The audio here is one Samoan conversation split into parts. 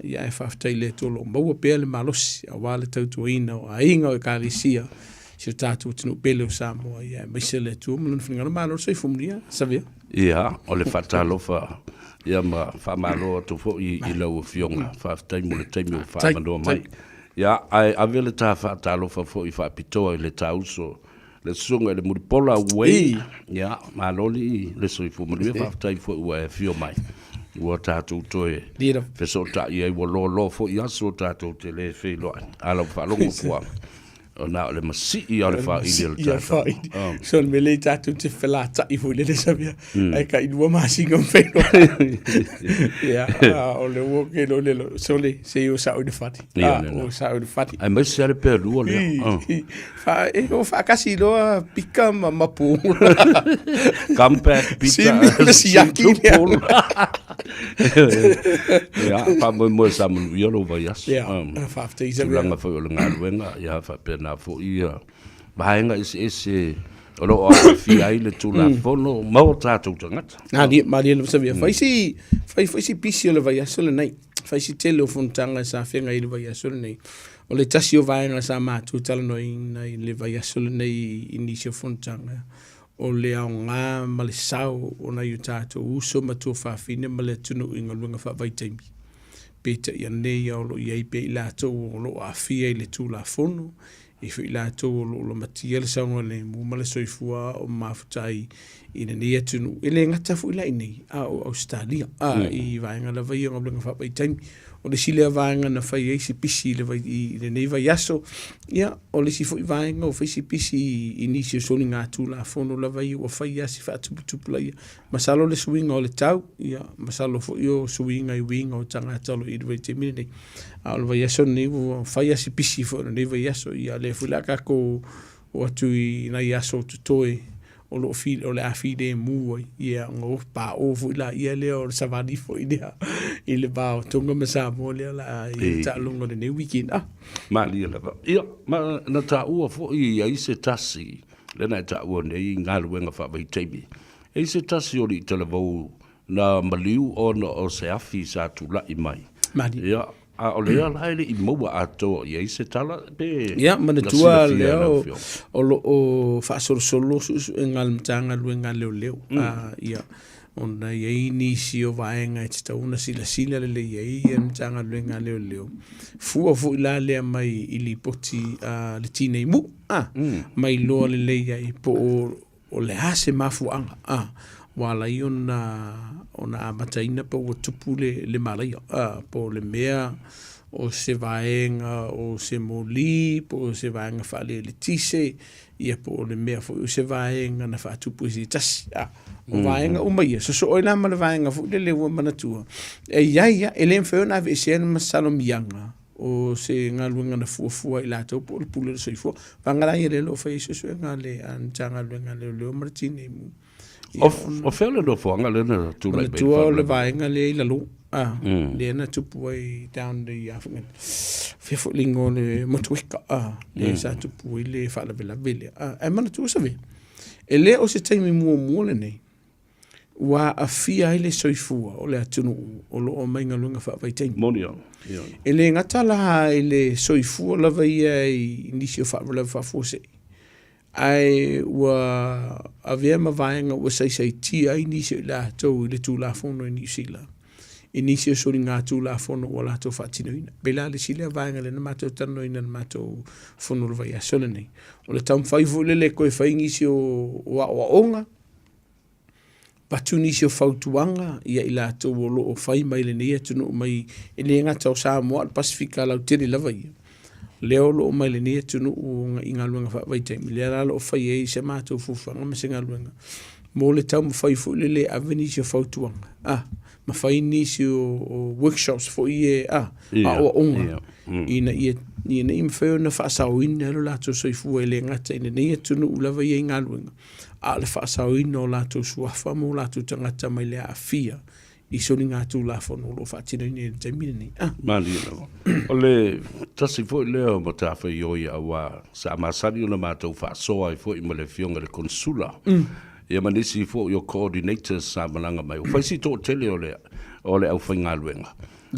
Ia ae faafetai i le Atua o lo o maua pea le malosi aua le tautuaina o aiga o Ekalesia, si o tatou atunuu pele o Samoa, ia aemaise le Atua ma lona finagalo. Malo le soifua manuia, Savea. Ia, o le faatalofa ia ma faamalo atu foi i lau Afioga. Faafetai mo le taimi ua faamanoa mai. Ia, ae ave le ta faatalofa foi faapitoa i le ta uso le Susuga i le Mulipola Wayne. Ia, malo alii le soifua manuia, faafetai foi ua e afio mai. Ua tatou toe fesootai ai, ua loaloa foi aso tatou te le feiloai. A lau faalogo ua na o le masii lava o le faili o le tatou. So le mea lea tatou te felata'i foi lele Samia, ae tai 2 masina ma feiloai. Ia, o le ua ke lo le sole se i o sa'o i le fati. O sa'o i le fati. Aemaise lava le pealua lea. Fa, e o faakasi loa pika ma mapu. Come back, Peter. Simi ma siaki lea. Ia, faamoemoe sa manuia lou vaiaso. Ia, faafetai Samia. Tulaga foi o le galuega, ia faapena foi ia vaega eseese o lo o aafia ai le Tulafono ma o tatou tagata. Malie, malie lava Samia. Fai si, fai foi si pisi o le vaiaso lenei. Fai si tele o fonotaga sa feagai i le vaiaso lenei. O le tasi o vaega sa matou talanoaina i le vaiaso lenei i nisi o fonotaga, o le aoga ma le sao o nai o tatou uso ma tuafafine ma le atunuu i galuega faavaitaimi. Peitai ane ia o lo o i ai pea i latou o lo o aafia i le Tulafono, e foi i latou o lo o lamatia le saogalemu ma le soifua o mafuta ai i lenei atunuu. E le gata foi la i inei, a o Ausetalia, a i vaega lava ia o galuega faavaitaimi. O le isi lea vaega na fai ai se pisi i le vai, i lenei vaiaso, ia, o le isi foi vaega ua fai se pisi i nisi o soligatulafono lava ia ua fai lava si faatuputupulaia. Masalo le suiga o le tau, ia, masalo foi o suiga i uiga o tagata o lo o i le vaitaimi lenei. A o le vaiaso lenei ua fai lava si pisi foi o lenei vaiaso, ia o lea foi o le a tatou o atu i nai aso o totoe o lo o fi, o le a filemu ai, ia ona o paʻo foi laia lea o le savali foi lea i le va o Tonga ma Samoa lea o le a i ai le taaloga o lenei weekend. Ah. Malie lava. Ia, ma na taua foi i ai se tasi, lea na e taua nei i galuega faavaitaimi, e i ai se tasi o alii talavou na maliu ona o se afi sa tulai mai. Malie. Ia, a o lea la e le i maua atoa i ai se tala pe Ia, manatua lea o lo o faasolosolo suesuega a le Matagaluega a Leoleo. Ia, ona e i ai nisi o vaega e tatau ona silasila lelei ai le Matagaluega a Leoleo. Fua foi la lea mai i lipoti a le Tinei Mu, ma iloa lelei ai po o O le a se mafuaaga a ua ala ai ona ona amataina pe ua tupu le le malaia a po o le mea o se vaega o se moli po o se vaega faaleletise ia po o le mea foi o se vaega na faatupu e se tasi a o vaega uma ia sosoo ai la ma le vaega foi lele ua manatua e i ai lava e le mafai ona aveesea le masalomiaga o se galuega na fuafua i latou po o le pule o le soifua. Vaega la ia lea o lo o fai ai suesuega a le Matagaluega a Leoleo ma le Tinei Mu. O fea le nofoaga lea na tulai mai? Manatua o le vaega lea i lalo, lea na tupu ai down the fea foi le igoa o le Motueka, lea sa tupu ai le faalavelave lea. Ae manatua Savea, e le o se taimi muamua lenei ua aafia ai le soifua o le atunuu o lo o aumai galuega faavaitaimi. Moni au. E le gata la i le soifua lava ia i nisi o faalavelave faafuasei, ae ua avea ma vaega ua saisaitia ai nisi o i latou i le Tulafono i Niu Sila i nisi o soligatulafono ua latou faatinoina. Pei la le isi lea vaega lea na matou talanoaina i le matou fono o le vaiaso lenei, o le taumafai foi lele e toe fai nisi o aoaoga, avatu nisi o fautuaga ia i latou o lo o fai mai lenei atunuu mai, e le gata o Samoa a o le Pasefika lautele lava ia, lea o lo o mai lenei atunuu i galuega faavaitaimi, lea la o lo o fai ai se matou fuafuaga ma se galuega mo le taumafai foi lele e ave nisi o fautuaga, ma fai nisi o workshops foi ia, aoaoga ina ia mafai ona faasaoina lo latou soifua e le gata i lenei atunuu lava ia i galuega, a o le faasaoina o latou suafa ma o latou tagata mai le aafia i soligatulafono o lo o faatinoina i le taimi lenei. Ah. Malie lava. O le tasi foi lea o matafaioi aua sa masani ona matou faasoa ai foi ma le Afioga i le Konesula ia ma nisi foi o coordinators sa malaga mai. Ua fai si toatele o le aufaigaluega.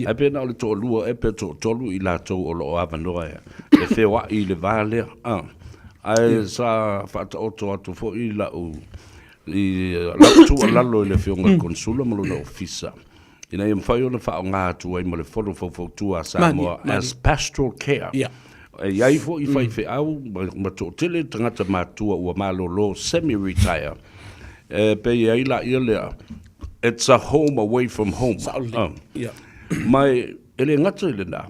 Ae pe na o le toalua ea pe toatolu i latou o lo o avanoa e feoai i le va lea. Ae sa faataoto atu foi lau i lau tuualalo i le Afioga i le Konesula ma lona Ofisa, ina ia mafai ona faaaoga atu ai ma le Fono Faufautua a Samoa as pastoral care. E i ai foi faifeau ma toatele tagata matutua ua malolo, semi-retire, e pei ai laia lea, it's a home away from home. Ma e le gata i lena,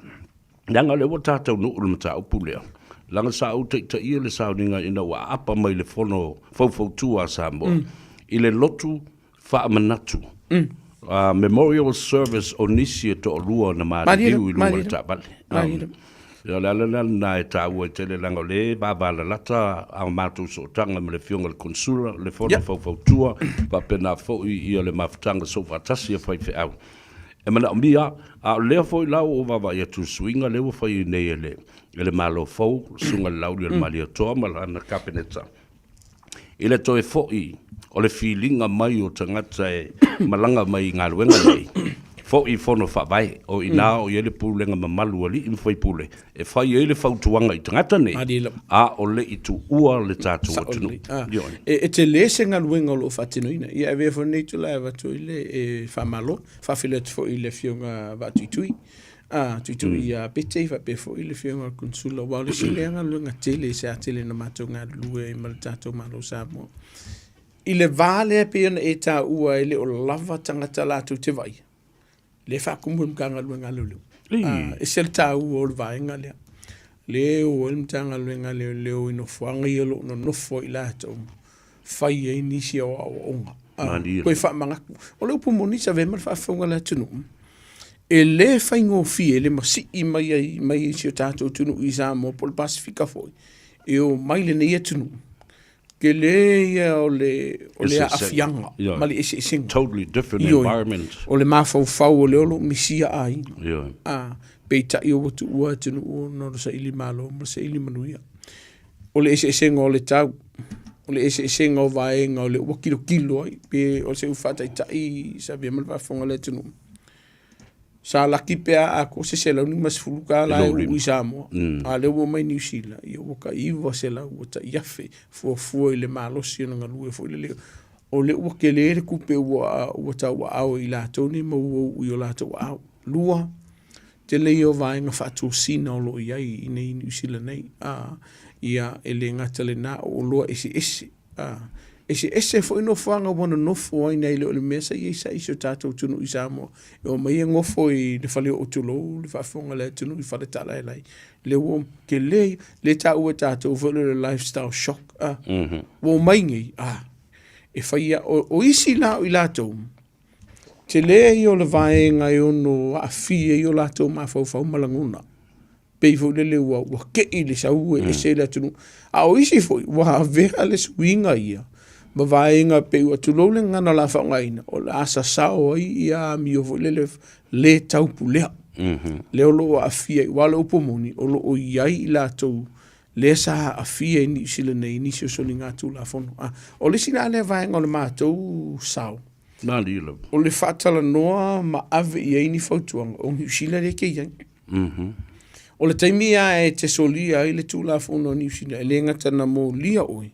leaga o lea ua ta taunuu i le mataupu lea, leaga sa ou taitaia le sauniga ina ua aapa mai le Fono Faufautua a Samoa i le lotu faamanatu, memorial service o nisi e toalua na maliliu i luga o le taavale. O le ala lea lena e taua ai tele, leaga o lea e vavalalata a matou sootaga ma le Afioga i le Konesula, le Fono Faufautua, faapena foi ia le mafutaga soofaatasi a faifeau. E manaomia, a o lea foi la ua ou vaavaai atu i le suiga lea ua fai nei e le Malo fou, le Susuga i le Laaulialemalietoa ma lana Kapeneta, i le toe foi o le filiga mai o tagata e malaga mai i galuega nei, foi i fono faavae, o i ina o i ai le pulega mamalu a alii ma faipule e fai ai le fautuaga i tagata nei, a o le i tuua le tatou atunuu. E tele se galuega o lo o faatinoina. Ia e avea foi lenei itula e avatu ai le faamalo, faafeiloai atu foi i le Afioga Vaatuitui, a Tuitui ia Pete faapea foi le Afioga i le Konesula, aua o le isi lea galuega tele se atele na matou galulue ai ma le tatou Malo o Samoa. I le va lea pei ona e taua e le o lava tagata latou te vaaia, lea e faatumu e le Matagaluega a Leoleo. E ese le taua o le vaega lea. Lea e o ai le Matagaluega a Leoleo i nofoaga ia o lo o nonofo ai latou, fai ai nisi o aoaoga. Toe faamanatu. O le upu moni sa avea ma le faafofoga a le atunuu, e le faigofie le masii mai ai mai si o tatou atunuu i Samoa po o le Pasefika foi, e omai lenei atunuu, tele ia o le aafiaga ma le eseesega. Totally different environment. O le mafaufau o lea o lo o misia aiga. Peitai ua tuua atunuu ona o le saili malo ma le saili manuia. O le eseesega o le tau, o le eseesega o vaega o lea ua tilotilo ai, pe o se faataitai sa avea ma le faafofoga a le atunuu. Sa laki pe a atoa se $150 e uu i Samoa, a o lea ua omai Niu Sila, ia ua tai $900, ua tai $1,000 fuafua i le malosi o le galue foi lele. O lea ua tele le tupe ua tauaao e i latou nei ma ua uu i o latou aao. Lua, tele ia o vaega faatosina o lo o i ai i inei i Niu Sila nei. Ia, e le gata i lena, o oloa eseese. Eseese foi nofoaga ua nonofo ai nai lo le mea sa i ai sa i si o tatou atunuu i Samoa. E omai e nofo i le fale oo tulou le faafofoga a le atunuu i faletaalaelai. Lea ua tele, lea e taua e tatou foi lea o le lifestyle shock. Ua omai nei, e fai lava, o isi la o i latou, tele ia o le vaega e ono aafia ai o latou mafaufau ma lagona. Pei foi lele ua tei le sau e ese le atunuu. A o isi foi, ua avea le suiga ia ma vaega pei ua tulou le gagana o le a faaaogaina, o le a sasao ai ia amio foi lele le taupulea. Lea o lo o aafia ai, aua o le upu moni, o lo o i ai i latou lea sa aafia i Niu Sila nei i nisi o soligatulafono. O le isi la lea vaega o le matou sao, o le faatalanoa ma ave i ai ni fautuaga o Niu Sila lea e te i ai. O le taimi lava e te solia ai le Tulafono a Niu Sila, e le gata na molia oe,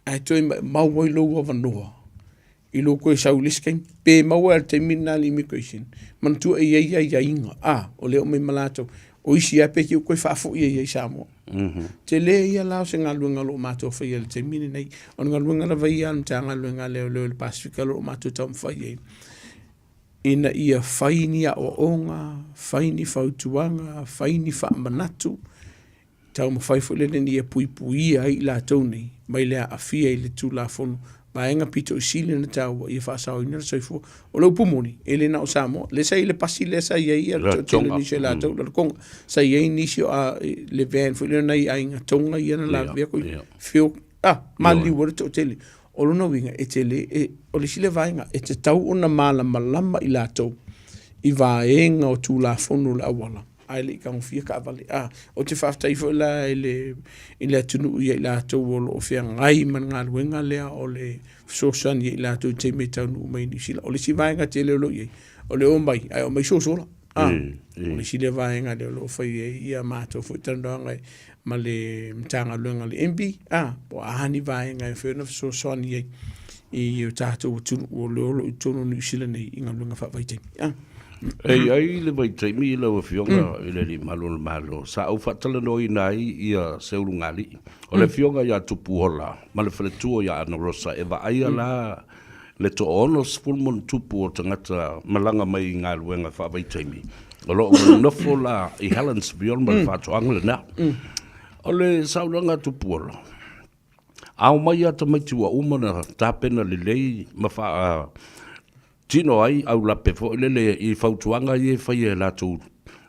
ae toe maumau ai lou avanoa i lou toe sau i le isi taimi. Pe maua i le taimi lena le immigration, manatua e i ai aiaiga, o lea e omai ma latou. O isi lava pe te i ua toe faafoi ai i Samoa. Tele ia la o se galuega o lo o matou faia i le taimi lenei. O le galuega lava ia a le Matagaluega a Leoleo i le Pasefika o lo o matou taumafai ai, ina ia fai ni aoaoga, fai ni fautuaga, fai ni faamanatu, taumafai foi lele ina ia puipuia ai i latou nei mai le aafia i le Tulafono, vaega pito i sili ona taua ia faasaoina le soifua. O le upu moni, e le na o Samoa, lea sa i ai le pasi lea sa i ai le toatele o nisi o latou, le Tonga, sa i ai nisi o le van foi lea o nai aiga Tonga ia na lavevea koe, feo, maliliu ai le toatele. O lona uiga, e tele, o le isi lea vaega, e tatau ona malamalama i latou i vaega o Tulafono o le auala, ae le i tagofia taavale. Ou te faafetai foi la i le atunuu ia i latou o lo o feagai ma le galuega lea o le fesoasoani ia i latou i taimi e taunuu mai i Niu Sila. O le isi vaega tele o lo o i ai, o le omai, ae omai sosola. A, o le isi lea vaega lea o lo o fai ai ia matou foi talanoaga ma le Matagaluega a le MB, a, po o a ni vaega e mafai ona fesoasoani ai i o tatou atunuu o lea o lo o i totonu o Niu Sila nei i galuega faavaitaimi. A. E i ai le vaitaimi lau Afioga i le Alii Malu o le Malo sa ou faatalanoaina ai ia se ulugalii, o le Afioga ia Tupuola ma le faletua ia Ana Rosa e vaaia la le 60+ o tagata malaga mai i galuega faavaitaimi o lo o nonofo la i Helensville ma le faatoaga lena. O le saunoaga a Tupuola, a omai lava tamaiti ua uma ona tapena lelei ma faa tino ai aulape foi lele i fautuaga ia e faia e latou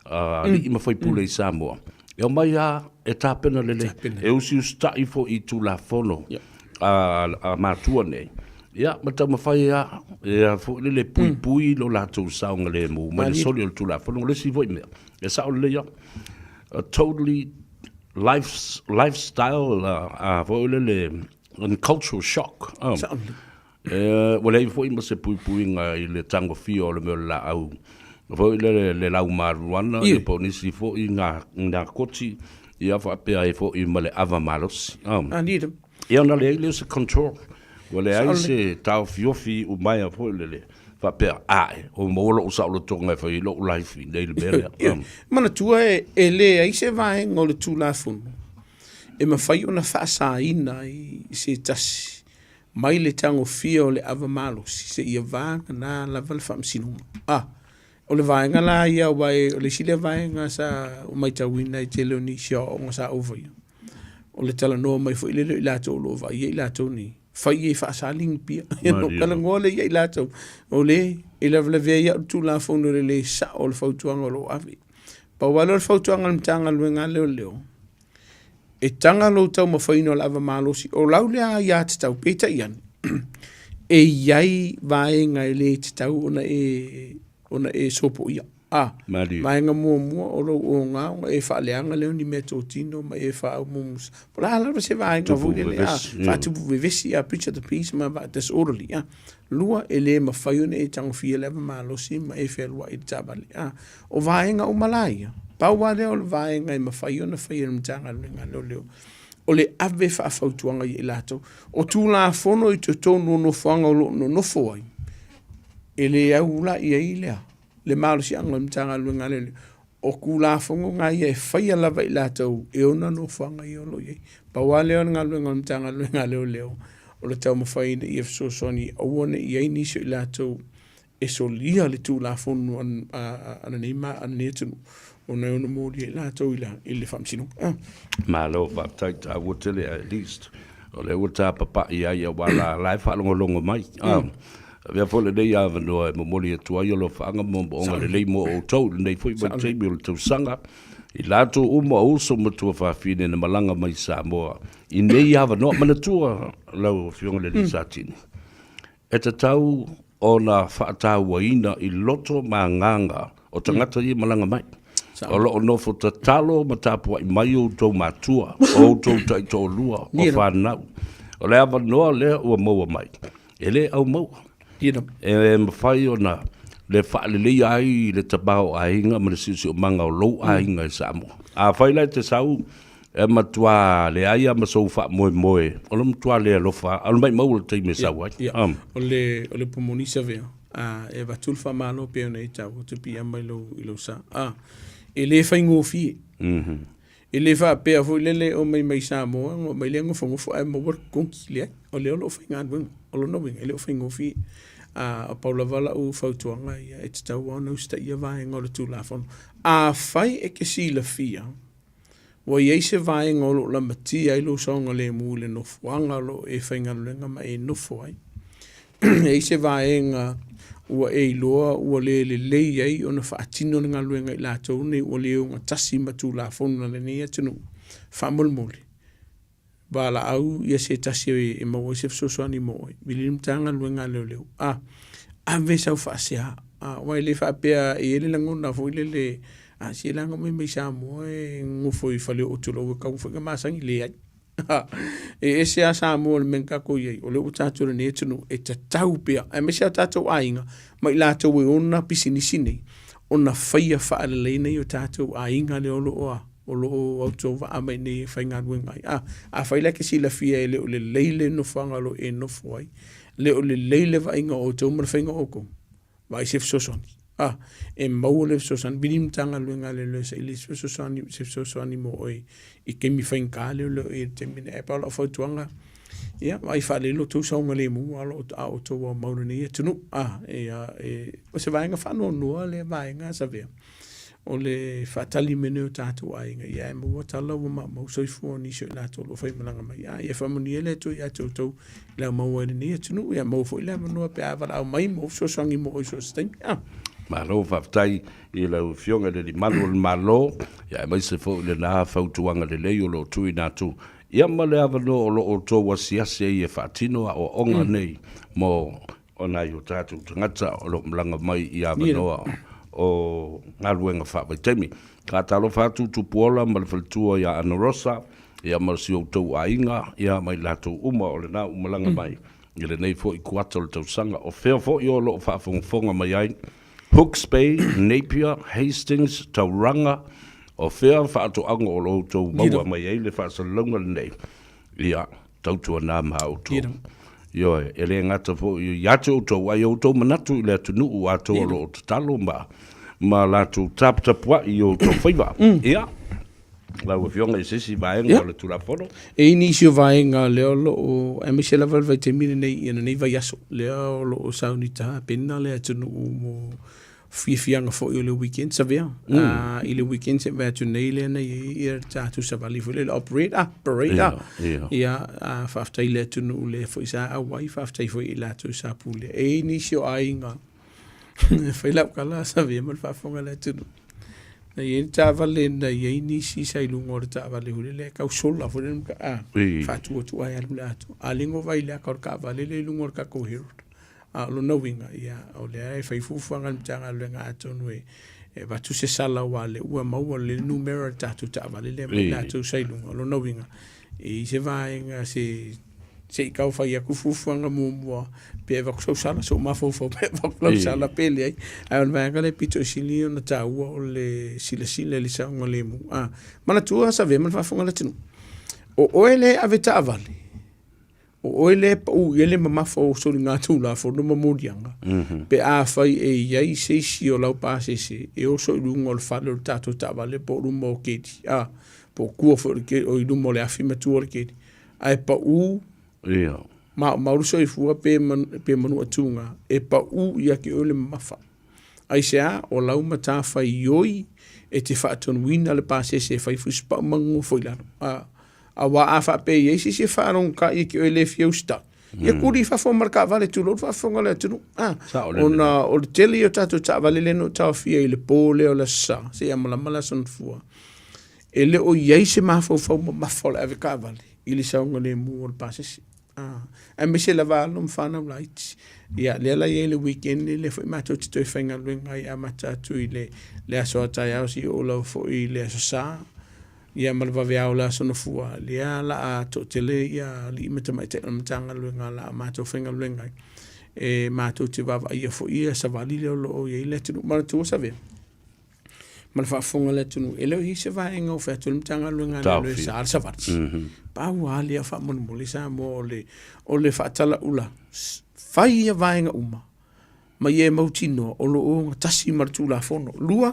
alii ma faipule i Samoa, e omai lava e tapena lelei, e usiusitai foi i Tulafono a matua nei, ia ma taumafai lava e foi lele puipui lo latou saogalemu mai le soli o le Tulafono. O le isi foi mea, e sao lelei lava, a totally lifestyle foi lele and cultural shock. Sao lelei. Ua leai foi ma se puipuiga i le tagofia o le mea o le laau foi lele le lau marijuana ia po o nisi foi nakoti ia faapea ai foi ma le ava malosi. Ia ona leai lea o se control, ua leai se taofiofi iumaea foi lele faapea, ae, ua maua lou saolotoga e fai ai lou life i inei i le mea lea. Manatua e leai se vaega o le Tulafono e mafai ona faasaina ai se tasi mai le tagofia o le ava malosi seia vagana lava le faamasinoga. A, o le vaega la ia aua o le isi lea vaega sa ou matauina i tele o nisi o aoaoga sa ou faia, o le talanoa mai foi lele o i latou o lo o vaaia i latou nei, fai e faasaligi pia. Ona ou talanoa lea ia i latou, o le e lavelavea ai au i le Tulafono i le le sao o le fautuaga o lo o ave. Pau lava lea o le fautuaga a le Matagaluega a Leoleo, E taga lou taumafaiina o le ava malosi, o lau lea aiatatau, peitai ane, e i ai vaega e le tatau ona e, ona e sopoia. A, Malie. vaega muamua o lou oga ona e faaleaga lea o ni meatotino ma e faaumuumusa. Po o le a lava se vaega Tupu foi lele, a, vevesi. faatupu vevesi, a, breach of the peace ma disorderly. A. Lua, e le mafai ona e tagofia le ava malosi ma e fealuai i le taavale. A, o vaega uma la ia, pau lava lea o le vaega e mafai ona fai e le Matagaluega a Leoleo, o le ave faafautuaga ia i latou. O Tulafono i totonu o nofoaga o lo o nonofo ai, e le au la i ai lea le malosiaga o le Matagaluega a Leoleo. O Tulafono na ia e faia lava e i latou e ona nofoaga ia o lo o i ai. Pau lava lea o le galuega a le Matagaluega a Leoleo, o le taumafai ina ia fesoasoani aua ne i i ai nisi o i latou e solia le Tulafono a lenei atunuu ona e ono molia ai latou i le faamasinoga. Malo faafetai taua tele at least o lea ua tapapai ai aua la la e faalogologo mai. Avea foi lenei avanoa e momoli atu ai alofaaga ma moomooga lelei mo outou i lenei foi vaitaimi o le tausaga i latou uma o uso ma tuafafine na malaga mai i Samoa i nei avanoa. Manatua lau Afioga i le Alii Satini, e tatau ona faatauaina i loto ma agaga o tagata ia e malaga mai. O lo o nofo tatalo ma tapuai mai outou matua, o outou taitoalua, o fanau. O le avanoa lea ua maua mai, e le au maua. E mafai ona le faaleleia ai le tamaoaiga ma le siosiomaga o lou aiga i Samoa. Afai la e te sau e matua leai lava ma sou faamoemoe, o le matua le alofa, o le maumau o le taimi e sau ai. O le Pomonisa vea, e avatu le faamalo pei ona e taua ou te piiama i lou sa. E le faigofie. E le faapea foi lele e omai mai Samoa ona omai lea nofonofo ae maua le totogi. Leai, o lea o lo o faigaluega. O lona uiga, e le o faigofie. A pau lava lau fautuaga ia, e tatau lava ona usitaia vaega o le Tulafono. Afai e te silafia ua i ai se vaega o lo o lamatia ai lou saogalemu i le nofoaga o lo o e faigaluega ma e nofo ai, e i ai se vaega ua e iloa ua le lelei ai ona faatino le galuega i latou nei ua le ogatasi ma Tulafono a lenei atunuu, faamolemole, valaau ia se tasi e maua ai se fesoasoani mo oe. Vili le Matagaluega a Leoleo, a, ave sau faasea, a, aua e le faapea e i ai le lagona foi lele, a, se leaga mai mai Samoa e nonofo i faleoo tulou e tatau foi ona masani, leai. E ese lava Samoa i le mea na tatou i ai, o lea ua tatou i lenei atunuu, e tatau pea, aemaise lava o tatou aiga ma i latou e ona pisinisi nei, ona faia faalelei nei o tatou aiga lea o lo o o lo o autovaa mai nei e faigaluega ai. A, afai la e te silafia e le o lelei le nofoaga o lo o e nofo ai, le o lelei le vaaiga o outou ma le faiga o outou, vaai se fesoasoani. A, e maua le fesoasoani, vili le Matagaluega a Leoleo e saili se fesoasoani, se fesoasoani mo oe i taimi faigata lea o lo o i ai i le taimi lenei. Ae pau lau fautuaga, ia vaai faalelei lo outou saogalemu a o outou aumau i lenei atunuu. A, ia, e, o se vaega faanoanoa lea vaega Savea, o le faatali mai nei o tatou aiga, ia ae maua tala ua maumau soifua o nisi o i latou o lo o faimalaga mai. A ia faamanuia le Atua ia te outou i le aumau ai i lenei atunuu, ia maua foi le avanoa pe a valaau mai mo fesoasoani mo oe i so o se taimi. A. Malo faafetai i lau Afioga i le Alii Malu o le Malo, ia aemaise foi lena fautuaga lelei o lo o tuuina atu, ia ma le avanoa o lo o outou asiasi ai e faatino aoaoga nei mo nai o tatou tagata o lo o malaga mai i avanoa o galuega faavaitaimi. Ka talofa atu Tupuola ma le faletua ia Ana Rosa, ia ma si outou aiga, ia ma i latou uma o lena ua malaga mai i lenei foi kuata o le tausaga. O fea foi o lo o faafogafoga mai ai, Hooks Bay, Napier, Hastings, Tauranga, o fea faatoaga o lo outou maua mai ai le faasalalauga lenei, ia, tautuana ma outou. Ioe, e le gata foi ia te outou, a ia outou manatu i le atunuu atoa o lo o tatalo ma, ma latou taputapuai i outou faiva. Ia, lau Afioga i se isi vaega o le Tulafono. E i ai nisi o vaega lea o lo o, aemaise lava le vaitaimi lenei i lenei vaiaso, lea o lo o sauni tapena le atunuu mo fiafiaga foi o le weekend savea. I le weekend se vae atu nei lea na i ai ia le tatou savali foi lea, le operate ah, parade ah. Ia, faafetai i le atunuu lea foi sa auai, faafetai foi i latou sa pulea. E i ai nisi o aiga E fai lau tala savea ma le faafofoga a le atunuu. Na i ai le taavale na i ai nisi sa i luga o le taavale foi lele e tau sola foi lele a faatu atu ae alu i le atoa. A ligo vai i le aka o le taavale lea i luga o le tatou Herald. A o lona uiga, ia, o lea e fai fuafuaga a le Matagaluega atonu e avatu se sala aua o lea ua maua le numera o le tatou taavale lea ma i latou sa i luga. O lona uiga, e i ai se vaega se se i tau fai atu fuafuaga muamua pe avatu sau sala, sou mafaufau pe avatu lau sala pe leai. Ae o le vaega lea e pito i sili ona taua o le silasila i le saogalemu. A, manatua Savea ma le faafofoga a le atunuu, o oe lea e ave taavale, o oe lea e pau i ai le mamafa o soligatulafono ma moliaga, pe afai e i ai se isi o lau pasese e oso i luga o le fale o le tatou taavale po o luma o keli, a, po o tua foi o le keli, o i luma o le afi ma tua o le keli, ae pau Ia. Maumau le soifua pe, man, pe manuatuga, e pau ia te oe le mamafa. Aisea, o lau matafaioi e te faatonuina le pasese e fai fusipau ma nonofo i lalo. A, auā a faapea e i ai se isi e faalogotai ia te oe le fia usitai, ia kuli i fafo ma le taavale, tulou le faafofoga a le atunuu. A, ona o le tele ia o tatou taavale lea na ou taofia i le po lea o le Aso Sa, seia malama le Aso Gafua, e le o i ai se mafaufau mamafa o le ave taavale i le saogalemu o le pasese. Ah, aemaise lava alo ma fanau laiti. Ia, lea la i ai le weekend lea foi matou te toe faigaluega ai amata atu i le, le aso a taeao seia oo lava foi i le aso Sa, ia ma le vaveao o le aso Gafua, lea la a toatele ia alii ma tamaitai o le Matagaluega la a matou faigaluega ai. E matou te vaavaaia foi ia savali lea o lo o i ai le atunuu. Manatua Savea, ma le faafofoga a le atunuu, e le o i ai se vaega o fai atu ai le Matagaluega a Leoleo e sa le savali. Pau lava lea faamolemole Samoa o le, o le faatalaula, fai ia vaega uma ma ia e mautinoa o lo o ogatasi ma le Tulafono. Lua,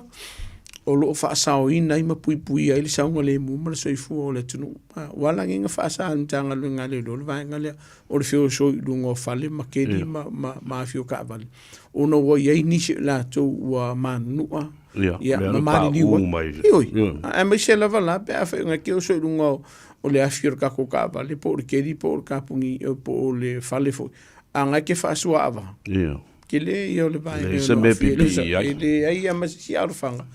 o lo o faasaoina ai ma puipuia ai le saogalemu ma le soifua o le atunuu. Ua ala nei ona faasa e le Matagaluega a Leoleo le vaega lea o le feoso i luga o fale ma keli ma, ma, ma afio taavale. ona ua i ai nisi o i latou ua manunua ia, ma maliliu ai. Ioe, aemaise lava la pe afai ona te oso i luga o le afi o le tatou taavale po o le keli po o le kapuni po o le fale foi, a na e te faasuaava. Ia. Tele ia o le vaega e ono aafia ai. E leai lava ma se isi alofaga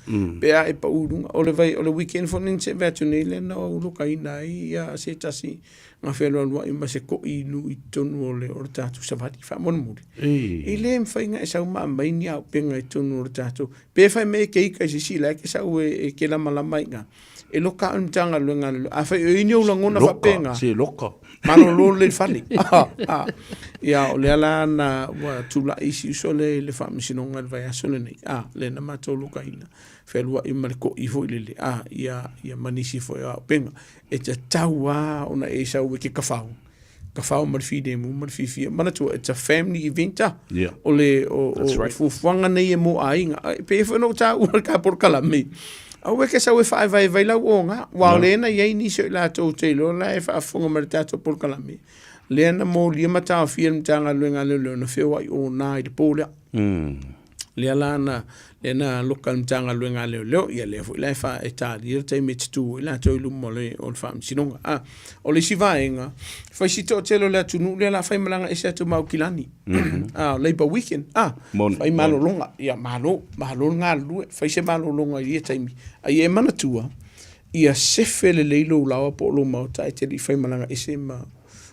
pe a e pau i luga. O le vai, o le weekend foi lenei na se'e atu nei lea na ou lokaina ai ia se tasi na fealualuai ma se ko'i inu i totonu o le, o le tatou savali faamolemole. E le mafai ona e sau ma aumai ni auupega i totonu o le tatou, pe fai mai e te ita i se isi la e te sau e, e te lamalama i ina. E loka au i le Matagaluega a Leoleo. Afai o i ai ni ou lagona faapena, Se loka. malolo lelei i le fale. Ia, o lea la na ua tulai isi si uso lea i le faamasinoga i le vaiaso lenei, a, lea na matou lokaina, fealuai ma le koʻi foi lele, a, ia, ia ma nisi foi o auupega. E tatau lava ona e sau e te kafao, kafao ma le filemu ma le fiafia. Manatua, it's a family event, a. Yeah. O le, o, o, That's right. o fuafuaga nei e mo aiga. E pei foi ona ou taua i le ta polokalame, aua e te sau e faaevaevae lau oga, aua o lea na i ai nisi o i latou ou te iloa la e faafofoga mai i le tatou polokalame, lea na molia ma taofia e le Matagaluega a Leoleo na feoai ona i le po lea. Lea la na, lea na loka le Matagaluega a Leoleo, ia lea foi la e, fa, e talia le taimi e tutū ai latou i luma o le, o le faamasinoga. Ah, o le isi vaega, fai si toatele o le atunuu lea la faimalaga ese atu ma Aukilani. Ah, Labour Weekend. Ah, Moni, fai moni. malologa. Ia, malo, malo le galulue. Fai se malologa i ia taimi. A ia e manatua, ia sefe lelei lou laoa po o lou maota ae te le i faimalaga ese ma,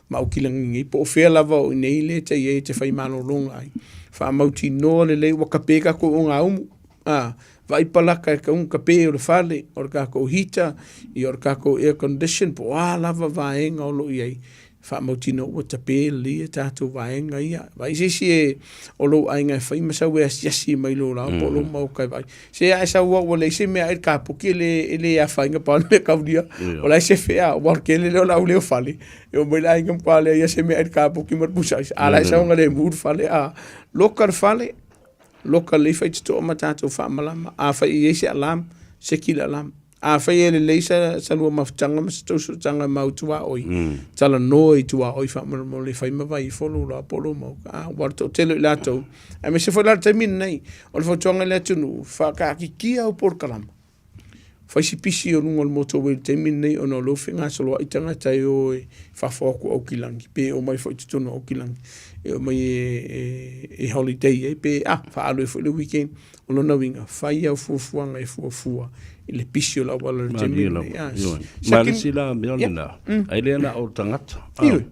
ma Aukilani nei, po o fea lava o i nei lea e te i ai e te fai malologa ai. Faamautinoa lelei ua kape tatou ogaumu, a, vaai palaka e tau kape o le fale, o le tatou heater, ia o le tatou air condition, po o a lava vaega o lo o i ai, faamautinoa ua tape lelei a tatou vaega ia. Vaai se isi e, o lou aiga e fai ma sau e asiasi mai lou laoa po o lou maota e vaai. Se a e sau au ua leai se mea ai le kapoki e le, e le afaina pau le mea kaulia. O la e sefe a, ua tele lea o le au leo fale. E o mai le aiga ma leai ia se mea ai le kapoki ma le pusa aisa. A la e sau le mu le fale a loka le fale, loka lelei faitotoa ma tatou faamalama. Afai e i ai se alarm, seki le alarm. Afai e lelei sa, sa lua mafutaga ma sa tou sootaga mau tuaoi, talanoa i tuaoi faamolemole e fai ma vai ifo lou laoa po o lou mauka. A, ua le toatele o i latou, aemaise foi la le taimi lenei, o le fautuaga i le atunuu, faataatitia au polokalama. Fai si pisi o luga o le motorway i le taimi lenei ona o lea ua fegasoloai tagata e o i fafo atu o Aukilani, pe omai foi i totonu o Aukilani, e omai e, e, e holiday ai, pe a, faaalu ai foi le weekend. O lona uiga, fai au fuafuaga e fuafua i le pisi o le auala i le taimi Malie lava. lenei. Ah, Ioe. se Ma le ki- isi la mea lena, ai lea na o tagata. Ah, Ioe.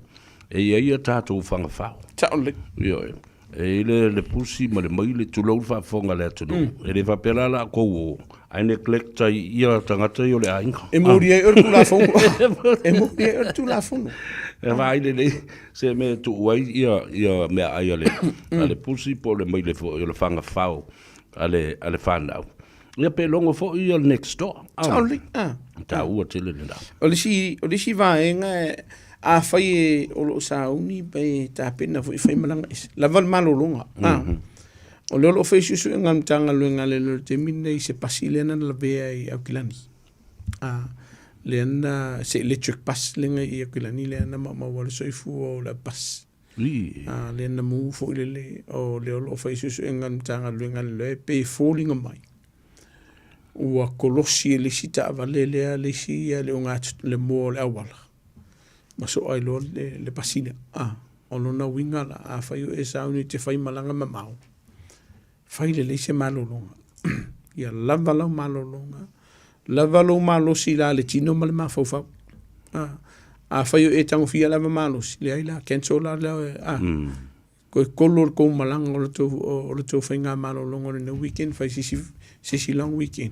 E i ai a tatou fagafao. Sao lelei. Ioe. E i ai le, le pusi ma le maile, tulou le faafofoga a le atunuu. E le faapea la latou o, ae neglect ai ia tagata ia o le aiga. E moli ai oe le Tulafono. E moli ai oe le Tulafono. E vaai lelei se mea e tuu ai ia, ia meaai a le, a le pusi po o le maile foi o le fagafao a le, a le fanau. Ia pe logo foi ia le next door. Ah, Sao lelei. Ah. taua tele lena. O le isi, o le isi vaega, afai e, o lo o sauni pe tapena foi e fai malaga ese. Lava le malologa. Ah. O lea o lo o fai suesuega a le Matagaluega a Leoleo i le taimi lenei i se pasi lea na lavea i Aukilani. Ah, lea na, se electric bus lea na i Aukilani lea na maumau ai le soifua o le bus. Ii. A, lea na mu foi lele, o lea o lo o fai suesuega a le Matagaluega a Leoleo pe foliga mai ua kolosi e le isi taavale lea le isi ia le ogatotonu, le moa o le auala ma soa ai loa le, le pasi lea. A, o lona uiga la, afai o e sauni e te fai malaga mamao, fai lelei se malologa. Ia lava lau malologa, lava lou malosi la le tino ma le mafaufau. A, afai o e tagofia lava malosi, leai la, cancel la lea, a, koe kolo le kou malaga o le tou, o le tou faigamalologa o lenei weekend, fai se isi, se isi long weekend.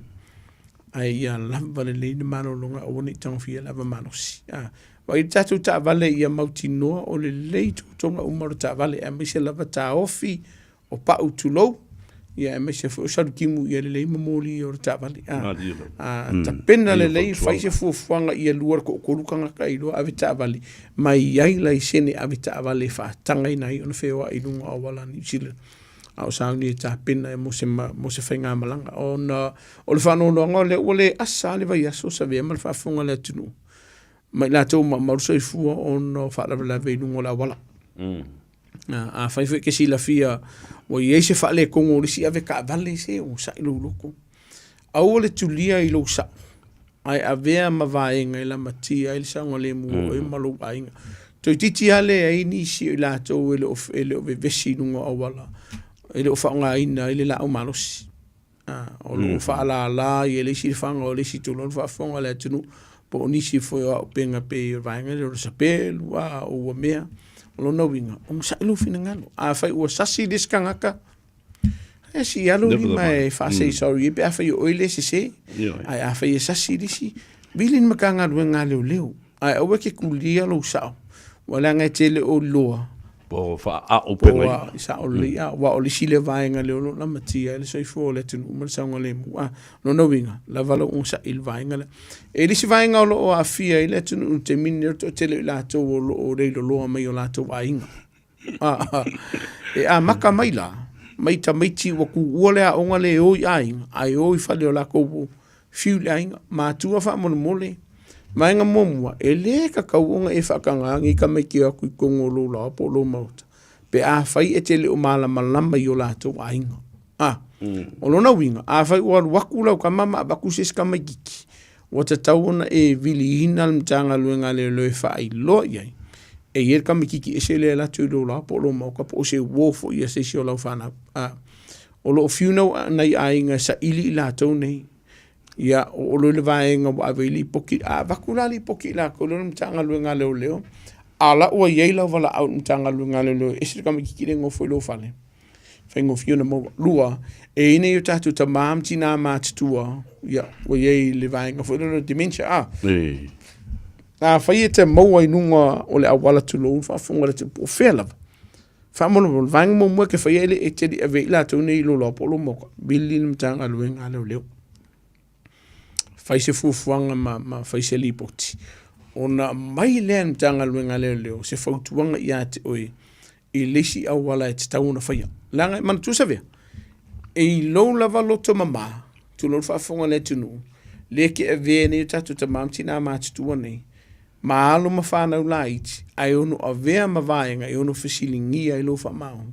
Ae ia lava lelei le malologa aua ne i tagofia lava malosi. A, vaai le tatou taavale ia mautinoa o lelei totoga uma o le taavale, aemaise lava taofi o pau tulou, ia aemaise foi o salutimu ia lelei ma moli o le taavale. A, a tapena lelei, fai se fuafuaga ia lua le toatolu tagata e iloa ave taavale, ma i ai laisene ave taavale e faatagaina ai ona feoai i luga o auala a Niu Sila a o sauni e tapena mo se, mo se faigamalaga. Ona o le faanoanoaga o lea ua le asa lava le vaiaso o savea ma le faafofoga a le atunuu ma i latou maumau le soifua ona o faalavelave i luga o le auala. Afai foi e te silafia ua i ai se faaletonu o le isi ave taavale, se onosai lou loto. Aua le tulia i lou sao, ae avea ma vaega e lamatia ai le saogalemu o oe ma lou aiga. Toeitiiti lava leai nisi o i latou e le o, e le o vevesi i luga o auala, e le o faaaogaina ai le laau malosi. O lo o faalala i le isi faga o le isi tulou le faafofoga a le atunuu, po o nisi foi o auupega pei o le vaega lea o le sapelu, a o ua mea. O lona uiga, onosai lou finagalo. Afai ua sasi le isi tagata, e sii lava lou lima e faasei sorry ai pe afai o oe le sese. Ae afai e sasi le isi, vili le Matagaluega a Leoleo, ae aua e te kulia lou sao, ua leaga e te le o iloa. Po o faaaupegaina. Po o sao lelei, aua o le isi lea vaega lea o lo o lamatia ai le soifua o le atunuu ma le saogalemu. A, lona uiga, lava lou onosai i le vaega lea. E le isi vaega o lo o aafia ai le atunuu i le taimi lenei, o le toatele o i latou o lo o leiloloa mai o latou aiga. E amata mai la, mai tamaiti ua tuua le aoga le o i aiga, ae o i fale o latou fiu i le aiga. Matua faamolemole, vaega muamua, e le tatau ona e faataga ni tamaiti e o atu i totonu o lou laoa po o lou maota, pe afai e te le o malamalama i o latou aiga. O lona uiga, afai ua alu atu lau tama ma avatu se isi tamaitiiti, ua tatau ona e viliina le Matagaluega a Leoleo e faailoa i ai, e i ai le tamaitiiti ese lea e alu atu i lou laoa po o lou maota po o se uo foi a se isi o lau fanau. O lo o fiu nai aiga e saili i latou nei, ia oo loa i le vaega ua ave ai lipoti. A avatu la lipoti i latou lea o le Matagaluega a Leoleo, a o la ua i ai lau valaau i le Matagaluega a Leoleo e ese le tamaitiiti lea e nofo i lou fale, faigofie ona maua. Lua, e i ai nai o tatou tama ma tina matutua, ia, ua i ai le vaega foi lea o le dementia, a. Afai e te maua i luga o le auala tulou le faafofoga a le atunuu po o fea lava, faamolemole, o le vaega muamua e te faia e te le i avea i latou nei i lou laoa po o lou maota, vili le Matagaluega a Leoleo. Fai se fuafuaga ma fai se lipoti, ona aumai lea e le Matagaluega a Leoleo se fautuaga ia te oe i le isi auala e tatau ona faia. Leaga e manatua Savea, e i lou lava loto mama, tulou le faafofoga a le atunuu, lea e te avea nei o tatou tama ma tina matutua nei, ma alo ma fanau laiti, ae ono avea ma vaega e ono fesiligia ai lou faamaoni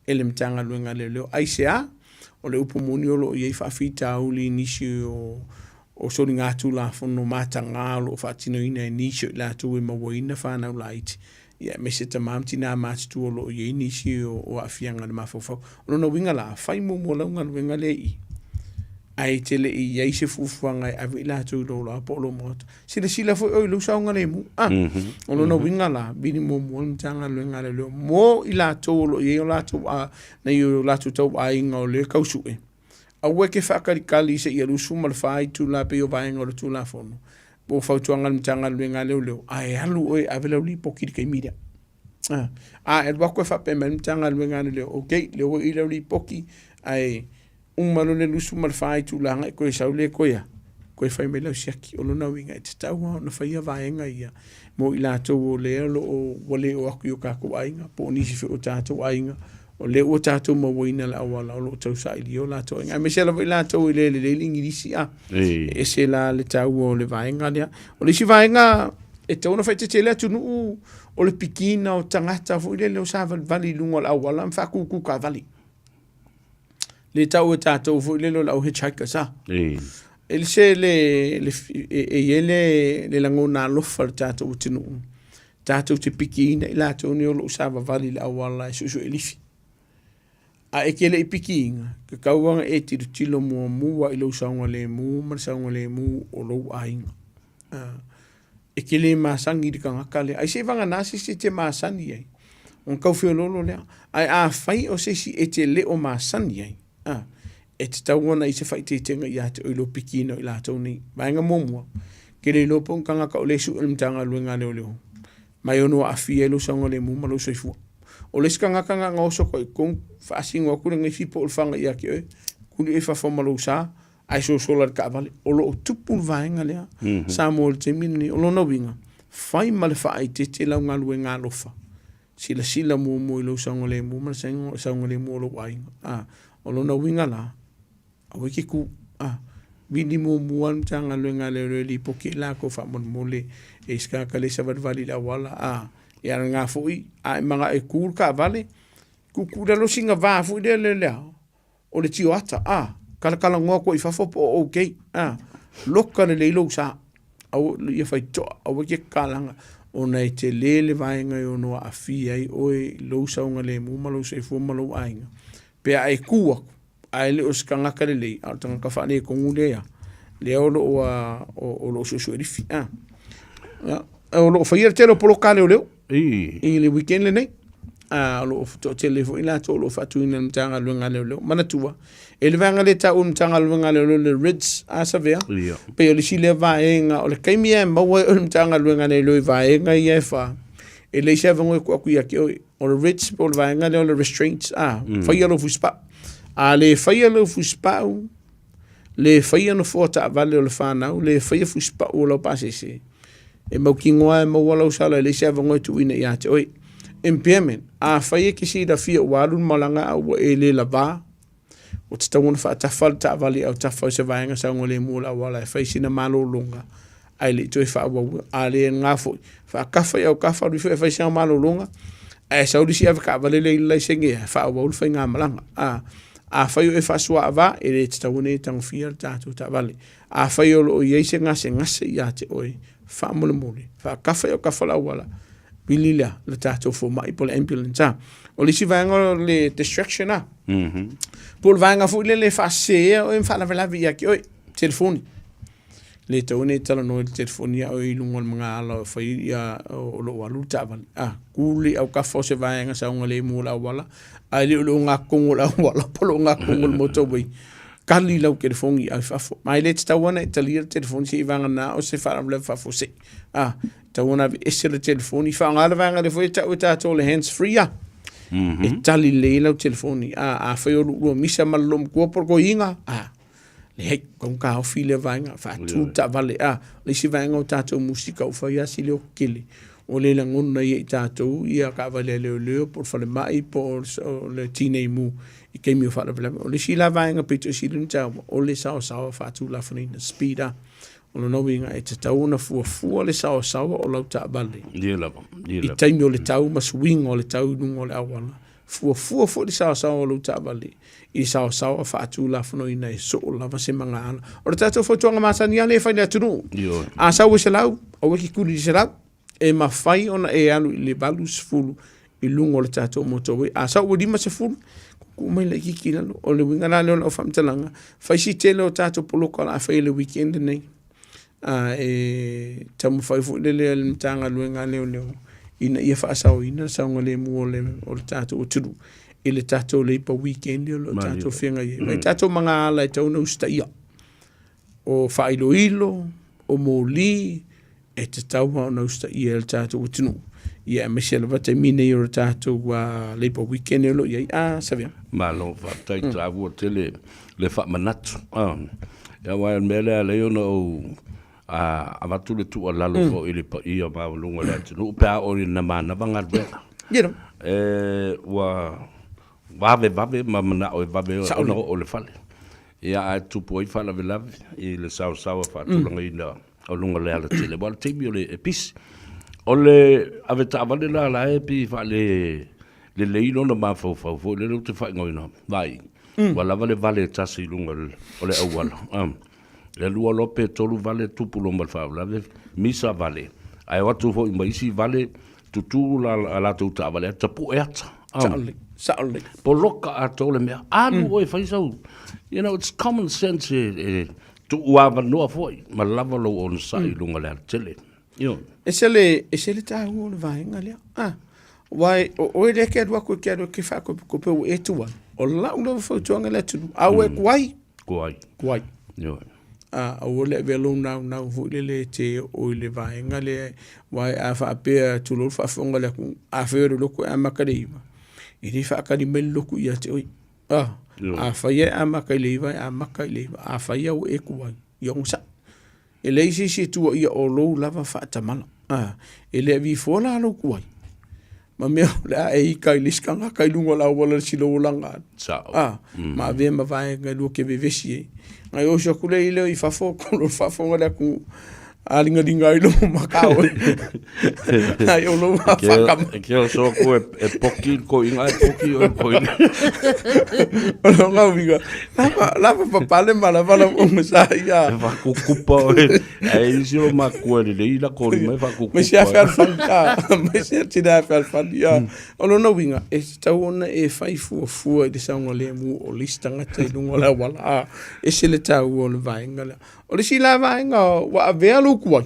e le Matagaluega a Leoleo. Aisea? O le upu moni o lo o i ai faafitauli i nisi o soligatulafono mataga o lo o faatinoina e nisi o i latou e mauaina fanau laiti, ia aemaise tama ma tina matutua o lo o i ai nisi o aafiaga i le mafaufau. O lona uiga la, fai muamua lau galuega lea i i, ae e te le i i ai se fuafuaga e ave i latou i lou laoa po o lou maota. Silasila foi oe i lou saogalemu. O lona uiga la, vili muamua le Matagaluega a Leoleo mo i latou o lo o i ai o latou, nai o latou tauaiga o lea e tau sue. Aua e te faatalitali seia 24 itula pei o vaega o le Tulafono po o fautuaga a le Matagaluega a Leoleo, ae alu oe e ave lau lipoti i le taimi lea. A e alu atu e faapea mai le Matagaluega a Leoleo, okay, lea ua i lau lipoti, ae uma loa le 24 itula ona e toe sau lea e toe a, toe fai mai lau siaki. O lona uiga e tatau lava ona faia vaega ia mo i latou o lea o lo o ua le o atu i o tatou aiga po o nisi foi o tatou aiga o lea ua tatou mauaina le auala o lo o tausailia o latou aiga, aemaise lava i latou e le lelei le Igilisi, a. E ese la le taua o le vaega lea. O le isi vaega e tatau ona faaeteete le atunuu o le pikiina o tagata foi lele o savalivali i luga o le auala ma faatūtū taavale. Le tau e tatou foi lele o le au hitchhikers, a. E se le, le e i ai le, le lagona alofa i le tatou atunuu, tatou te pikiina i latou nei o lo o savavali i le auala e suesue lifi. A e te le i pikiina, tatau ona e tilotilo muamua i lou saogalemu ma le saogalemu o lou aiga. E te le masani i le tagata lea, ai seivagana se isi e te masani ai, ona tau feoloolo lea. Ae afai o se isi e te le o masani ai, e tatau ona i ai se faaeteetega ia te oe i lou pikiina o i latou nei. Vaega muamua, e te le iloa po o ni tagata o lea e sue e le Matagaluega a Leoleo, ma e ono aafia ai lou saogalemu ma lou soifua. O le isi tagata na ona oso atu i totonu, faasino atu le gaifi po o le fana ia te oe, tuli oe i fafo ma lou sa, ae sosola i le taavale. O lo o tupu le vaega lea Samoa i le taimi lenei. O lona uiga, fai ma le faaeteete lau galuega alofa. Silasila muamua i lou saogalemu ma le saogalemu o lou aiga. A, o lona uiga la, aua e te tu. A, vili muamua le Matagaluega a Leoleo e lipoti ai latou faamolemole e i se tagata le savalivali i le auala. A, ia o lena foi, a e manao e tu le taavale, tuutuu i lalo sina va foi lea le a, o le tioata, a, talatalanoa atu ai i fafo po o okay, a, loka lelei lou sa, aua, ia faitotoa, aua e te tatalaga, ona e tele le vaega e ono aafia ai oe i lou saogalemu ma lou soifua ma lou aiga, pe a e tu atu, ae le o se tagata lelei, a o le tagata faaletonu lea, lea o lo o, o lo o suesue lifi, a. Ia, o lo o faia le tele o poloka a leoleo i le weekend lenei. A, o lo o toatele foi latou o lo o faatuina e le Matagaluega a Leoleo. Manatua, e le vaega lea e taua e le Matagaluega a Leoleo le RIDS, a Savea, pei o le isi lea vaega, o le taimi lava e maua ai oe e le Matagaluega a Leoleo i vaega ia e fa, E leai se avanoa e tuu atu ia te oe. O le writs po o le vaega lea o le restraints, a, faia lou fusipau. A le faia lou fusipau, le faia nofoa taavale o le fanau, le faia fusipau o lau pasese, e mautinoa lava e maua lau sala e leai se avanoa e tuuina ia te oe. Impairment, afai e te silafia ua alu le malaga a ua e le lava, ua tatau ona faatafa le taavale i autafa o se vaega saogalemu o le auala e fai sina malologa ae le i toe faaauauina. A le lena foi, faatafa i autafa alu ifo e fai sina malologa ae sau le isi avetaavale lea i le laisene e faaauau le faigamalaga. Afai o e faasuaava, e le tatau ona e tagofia le tatou taavale. Afai o lo o i ai se gasegase ia te oe, faamolemole, faatafa i autafa o le auala, vili lea le tatou fomai po o le ambulance. A. O le isi vaega o le distraction a. Po o le vaega foi lele e faasesea oe ma faalavelave ia te oe, telefoni. Le tatau ona e talanoa i le telefoni ia oe i luga o le magaala o fai ia o lo o alu le taavale. A, tu le autafa o se vaega saogalemu o le auala, ae le o le ogatotonu o le auala po o le ogatotonu o le motorway. Kali lau telefoni i fafo. Ma e le tatau ona e talia le telefoni seiavagana o se faalavelave faafuasei. A, tatau ona aveese le telefoni, faaaoga le vaega lea foi e tau e tatou o le hands free a. E tali lelei ai lau telefoni. A, afai o luulua misa ma le loomatua po o le toeaina, a, leai, tau ona taofi lea vaega, faatu le taavale. A, o le isi vaega o tatou musika ua fai lava si leo tetele, ua le lagona ai e i tatou ia taavale a leoleo po o le falemai po o le tinei mu i taimi o faalavelave. O le isi la vaega pito sili ona taua, o le saosaoa faatulafonoina, speed a. O lona uiga e tatau ona fuafua le saosaoa o lau taavale Ia lava, ia i lava. taimi o le tau ma suiga o le tau i luga o le auala. Fuafua foi le saosaoa o lau taavale i le saosaoa faatulafonoina e soo lava se magaala. O le tatou fautuaga masani lava lea e fai i le atunuu. Ioe. A sau e 100, aua e te tuli i le 100. E mafai ona e alu i le 80 i luga o le tatou motorway. A sau ua 50, tuu mai laitiiti i lalo. O le uiga la lea o lau faamatalaga, fai si tele o tatou poloka o le a fai i le weekend lenei. A e taumafai foi lele le Matagaluega a Leoleo ina ia faasaoina le saogalemu o le tatou atunuu i le tatou Labour Weekend o lo o tatou feagai ai. Mai tatou magaala e tatau ona usitaia. O faailoilo, o moli, e tatau lava ona usitaia e le tatou atunuu. Ia aemaise lava taimi nei o le tatou Labour Weekend o lo o i ai. A, Savea. Malo, faafetai mm. Taua tele le faamanatu. Ah, aua o le mea lea lea ona ou avatu le tuualalo foi i le paia maualuga o le atunuu pe a oo ina manava galuega. Ia E, ua vave vave ma manao e vave ona oo i le fale. Ia ae tupu ai faalavelave i le saosaoa faatulagaina o luga o le alatele. Aua o le taimi o le e pisi. O le avetaavale la la e pei e faale lelei lona mafaufau foi lele ou te faaigoaina, vaai, ua lava le vale e tasi i luga o le auala. E lua loa pe tolu vale tupu loa ma le faalavelave, misa vale, ae o atu foi ma isi vale tutu la a latou taavale ae tapue ata. Sao lelei, sao lelei. Poloka atoa le mea. Alu oe fai sau, you know, it's common sense e, e tuu avanoa foi ma lava lou onosai i luga o le alatele. Ioe. Ese le, ese le taua o le vaega lea. Ah, aua o oe lea e te alu atu e te alu e te faakopekope ua e tuai. O lau lava fautuaga i le atunuu, a ua e tuai, Tuai. Tuai. Ioe. A, aua le avea lou naunau foi lele e te oo i le vaega lea, aua a faapea, tulou le faafofoga a le atunuu, afai o le lotu e amata i le 9, e le faatali mai le lotu ia te oe. A, afai e amata i le 9, e amata i le 9. Afai lava ua e tuai, ia onosai. E leai se isi e tuuaia o lou lava faatamala. A, e le avifoa la lou tuai. Ma mea o le a e ika i le isi tagata i luga o le auala i le sila olaga atu. Sao. A, ma avea ma vaega e lua ke vevesi ai. Ngai oso atu lea i leo i fafo, ko lo faafofoga le atunuu, a ligaliga ai lou maka oe. Ai o lou whaakama. E ke oso atu e poki le koiga, e poki o le koiga. O lo ngau viga, lava, lava papale ma lava lau oga sa ia. E whakukupa oe, e isi o makua le lei la kori mai whakukupa. Mai se awhi alfani, mai se tina awhi alfani. O lona uiga, e tatau ona e fai fuafua i le saogalemu o le isi tagata i luga o le auala, a ese le taua o le vaega lea. O le isi la vaega ua avea lou tuai,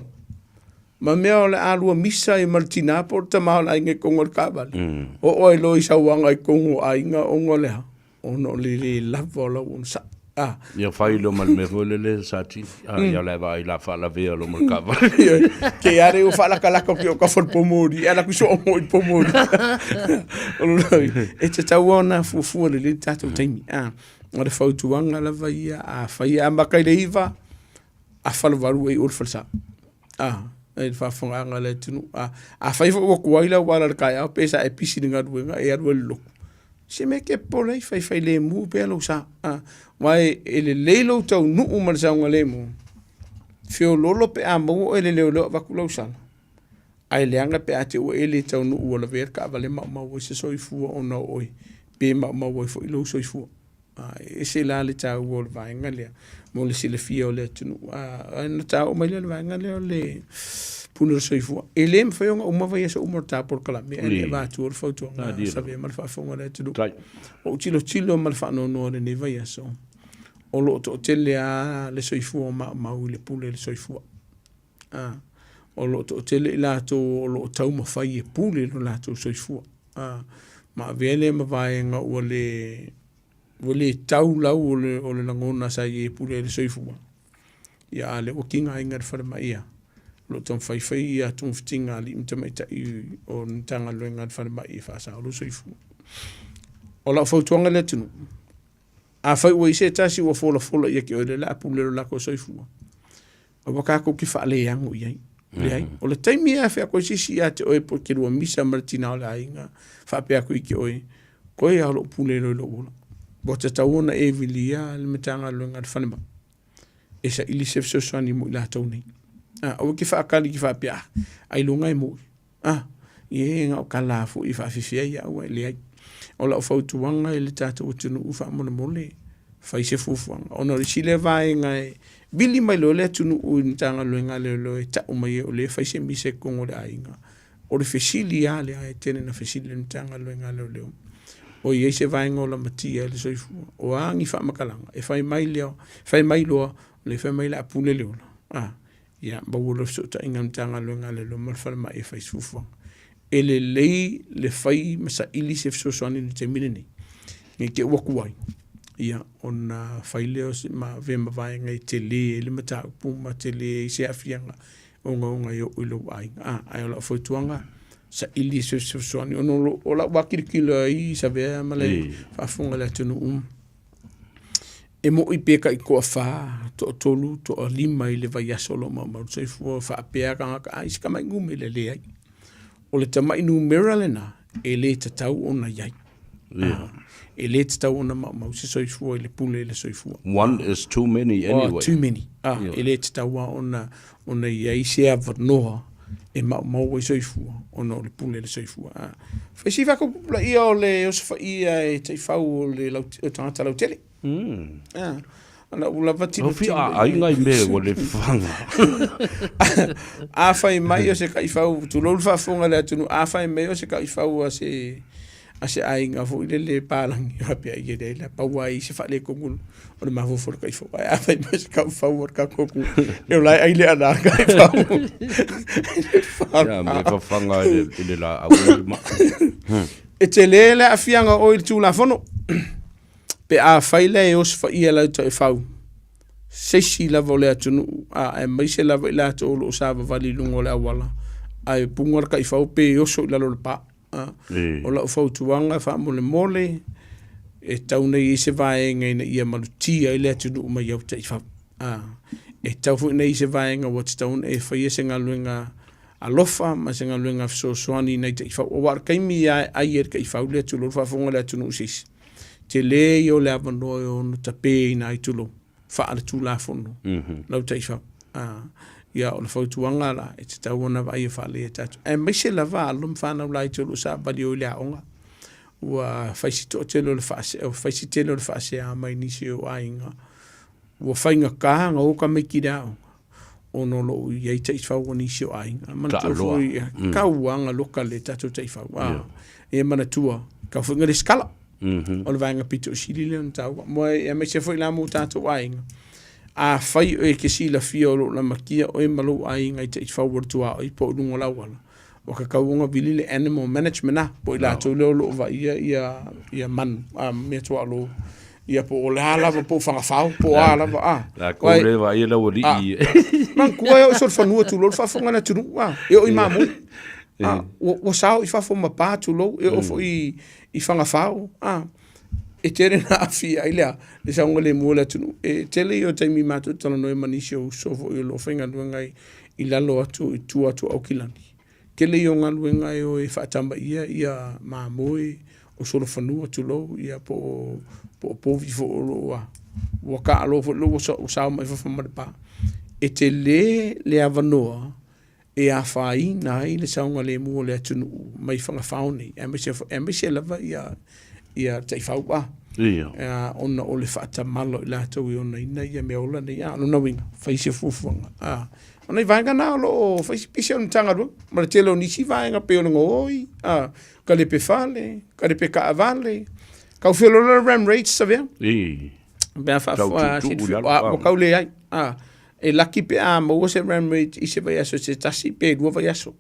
ma mea o le a lua misa ai ma le tinā po o le tama o le aiga i totonu o le taavale. Oo ai loa i sauaga i totonu o aiga ona o le a? Ona o le lē lava o lau onosai. Ah. Ia fai loa ma le mea foi lele sa tini. Ah, ia le vaai la faalavea loa ma le taavale. Ke are o faalakalaka o ke o ka fo pomori. Ala ku so mo i pomori. O lo e te tau ona fuafua le le tatou taimi. Ah, o le fautuaga lava ia a fai a maka i le 9 a falevalu ai o le falesa. Ah, e le faafofogaaga a le atunuu. A, afai foi ua tuai lau ala i le taeao pe sa e pisi i le galuega e alu ai i le lotu, se mea e te popole ai, faifailemu pea lou sa. A, aua e lelei lou taunuu ma le saogalemu, feoloolo pe a maua oe e le leoleo avatu lau sala, ae leaga pe a te i ua e le taunuu ua lavea le taavale ma maumau ai se soifua ona o oe, pe maumau ai foi lou soifua. E ese la le taua o le vaega lea mo le silafia o le atunuu. Ona ta oo mai lea i le vaega lea o le pule o le soifua. E le mafai ona uma vaiaso uma o le ta polokalame ae le avatua le fautuaga a Savea ma le faafofoga a le atunuu. Ua ou tilotilo ma le faanoanoa i lenei vaiaso, o lo o toatele lava le soifua o maumau i le pule o le soifua. O lo o toatele i latou o lo o taumafai e pule lo latou soifua. Ma avea lea ma vaega ua le ua le tau lau o le, o le lagona sa i ai e pule ai le soifua. Ia a lea ua tigaina i le falemai ia, o lo o taumafai fai ia togafitiga a alii ma tamaitai o le Matagaluega a le falemai e faasao lou soifua. O lau fautuaga i le atunuu, afai ua i ai se tasi ua folafola ia te oe lea o le a pule lo latou soifua, aua tatou te faaleano i ai. Leai. O le taimi lava e fai atu ai se isi ia te oe po o te lua misa ma le tina o le aiga, faapea atu i te oe, koe lava o lou pule loa i lou ola. Ua tatau ona e vilia le Matagaluega a le Falemai e saili se fesoasoani mo i latou nei. A, aua e te faatali e te faapea, ah, ailoga e moi. Ah, ie, na o tala foi e faafefea ai au, ae leai. O lau fautuaga i le tatou atunuu faamolemole, fai se fuafuaga. Ona o le isi lea vaega e vili mai loa le atunuu i le Matagaluega a Leoleo e tau mai ai o lea e fai se misa i totonu o le aiga. O le fesili lava lea e tele ina fesili le Matagaluega a Leoleo, o i ai se vaega o lamatia ai le soifua? O a ni faamatalaga? E fai mai lea, fai mai loa, o lea e fai mai o le a pule le ola. Ah, Ia maua loa fesootaiga a le Matagaluega a Leoleo ma le Falemai e fai se fuafuaga. E lelei le fai ma saili se fesoasoani i le taimi lenei, ne i te i ua tuai, ia ona fai lea o se ma avea ma vaega e tele ai le mataupu ma tele ai se aafiaga ogaoga e oo i lou aiga. A, ae o lau fautuaga, saili se fesoasoani ona o lau lava tilotilo ai i Savea ma le faafofoga a le atunuu, E moni pe tai toafa, toatolu, toalima i le vaiaso o lo o maumau le soifua faapea tagata, a i se tamai numera e leai. O le tamai numera lena e le tatau ona i ai. E le tatau ona maumau se soifua i le pule i le soifua. One is too many anyway. Oh, too many. E le tatau lava ona i ai se avanoa e maumau ai soifua ona o le pule i le soifua. Fai si faatupulaia o le osofaia e taifau o le tagata lautele. Ana ua lava tilotilo. Fia aiga i mea ua le faga. A fai mai o se taifau, tulou le faafofoga a le atunuu, a fai mai o se taifau a se a se aiga foi lele palagi faapea ia leai la pau lava i se faaletonu o le mafaufau o le taifau ae a fai mai se taifau o le tatou atunuu e ola ai le ala taifau. Ia me fafaga i le laau e le maa. E tele le aafiaga o oe i le Tulafono pe a fai lea e osofaia lau taifau se isi lava o le atunuu aemaise lava i latou o lo o savavali i luga o le auala ae puna le taifau pe oso i lalo o le pa. O lau fautuaga faamolemole, e tatau ona i ai se vaega ina ia malutia ai le atunuu mai au taifau. E tatau foi ona i ai se vaega ua tatau ona e faia se galuega alofa ma se galuega fesoasoani i nai taifau. Aua o le taimi lava e ai ai le taifau lea tulou le faafofoga a le atunuu i se isi, tele ia o le avanoa e ono tapeina ai tulou faale-tulafono lau taifau. Ia, o le fautuaga la, e tatau ona vaaia faalelei e tatou, aemaise lava alo ma fanau laiti o lo o savali o i le aoga. Ua fai si toatele o le faasea, ua fai si tele o le faasea mai nisi o aiga. Ua faigata ona o tamaiti i le aoga ona o lo o i ai taifau a nisi o aiga. Manatua foi, tau lava ona loka le tatou taifau. Ia manatua, tau foi ona resitala. O le vaega pito sili lea ona taua. Mo aemaise foi la mo tatou aiga. Afai e te silafia o lo o lamatia oe ma lou aiga i taifau o le tuaoi po o luga o le auala, ua tatau ona vili le animal management po o i latou lea o lo o vaaia ia manu, mea tuaolo. Ia po o le a lava po o Fagafao po o a lava a. La ko le va ia lau alii. Manatua e oo i solofanua tulou le faafofoga a le atunuu a, e oo i Mamoe. A, ua sao i fafo ma pa tulou, e oo foi i Fagafao a. E tele na aafia ai le a, le saogalemu o le atunuu. E tele ia o taimi matou te talanoa ai ma nisi o uso foi o lo o faigaluega i lalo atu i tua atu o Aukilani. Tele ia o galuega e o e faatamaia ia mamoe o solofanua tulou ia po o po o povi foi o lo o ua taalo foi ua sao mai fafo ma le pa. E tele le avanoa e afaina ai le saogalemu o le atunuu mai Fagafao nei, aemaise aemaise lava ia ia taifau a. Ia. Ona o le faatamala o i latou e onaina ia mea ola nei. A, o lona uiga, fai se fuafuaga. A, o nai vaega na o lo o fai si pisi o le Matagaluega ma le tele o nisi vaega pei o le gaoi, a, kalepe fale, kalepe taavale, tau feoloolo le ram rates Savea. I. Pe a Tau faafofoga tuutuu i lalo, ua tau leai. A, e laki pe a maua se ram rate i se vaiaso se tasi pe lua vaiaso.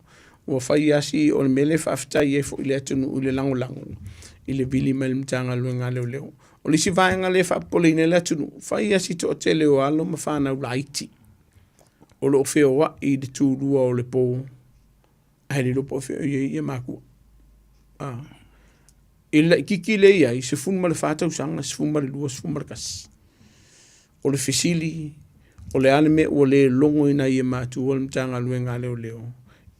Ua fai lava si o le mea lea e faafetai ai foi i le atunuu i le lagolago i le vili mai le Matagaluega a Leoleo. O le isi vaega lea e faapopoleina ai le atunuu, fai lava si toatele o alo ma fanau laiti o lo o feoai i le tulua o le po ae le iloa po o fea o i ai matua. A, i le laitiiti lea e i ai, 14 tausaga, 12, 11. O le fesili, o le a le mea ua le logoina ai e matua le Matagaluega a Leoleo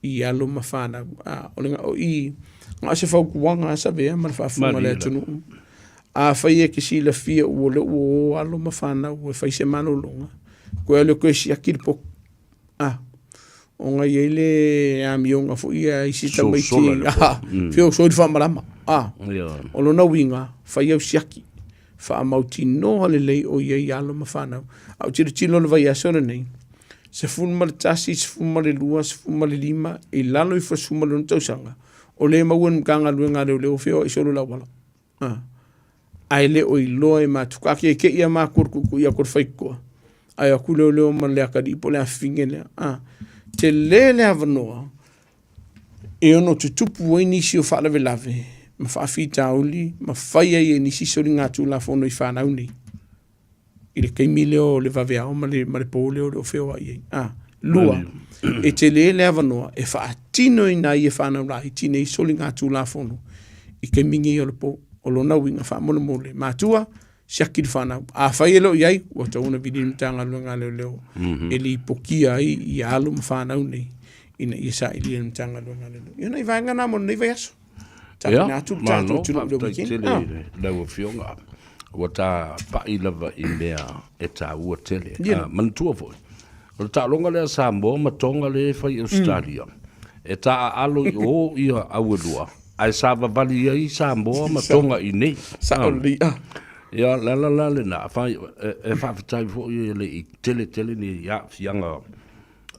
i alo ma fanau? A, o le, o i, na o se fautuaga lava Savea ma le faafofoga a le atunuu. Afai e te silafia ua lea ua o alo ma fanau e fai se malologa, toe alu e toe siaki le potu. A, ona e i ai le amioga foi ia a isi tamaiti, feosoi le faamalama. A, o lona uiga, fai au siaki, faamautinoa lelei o i ai alo ma fanau. A ou tilotilo i le vaiaso lenei, 11, 12, 15, i lalo ifo o le 16 tausaga, o lea e maua e le Matagaluega a Leoleo feoai solo i le auala. Ae le o iloa e matou. Taatietie lava matou i le tuitui atu o le faitotoa, ae o atu leoleo ma le atalii po o le afafine lea. Tele le avanoa e ono tutupu ai nisi o faalavelave ma faafitauli ma fai ai e nisi soligatulafono i fanau nei i le taimi lea o le vaveao ma le po lea o lo o feoai ai. Lua, e tele le avanoa e faatinoina ai e fanau laiti nei soligatulafono i taimi nei o le po. O lona uiga faamolemole, matua, siaki le fanau. Afai e le o i ai, ua tatau ona vili le Matagaluega a Leoleo e lipotia ai ia alo ma fanau nei ina ia sailia e le Matagaluega a Leoleo. Ia o nai vaega na mo lenei vaiaso. Tapena atu le tatou atunuu i le weekend. Malo, faafetai tele i lau Afioga. Ua ta pai lava i mea e taua tele. Manatua foi, o le taaloga lea a Samoa ma Tonga lea e fai i Ausetalia, e taaalo i o ia au e lua, ae savavali ai Samoa ma Tonga i inei. Sao lelei. Ia, o le ala la lena, e faafetai foi e le i tele tele ni aafiaga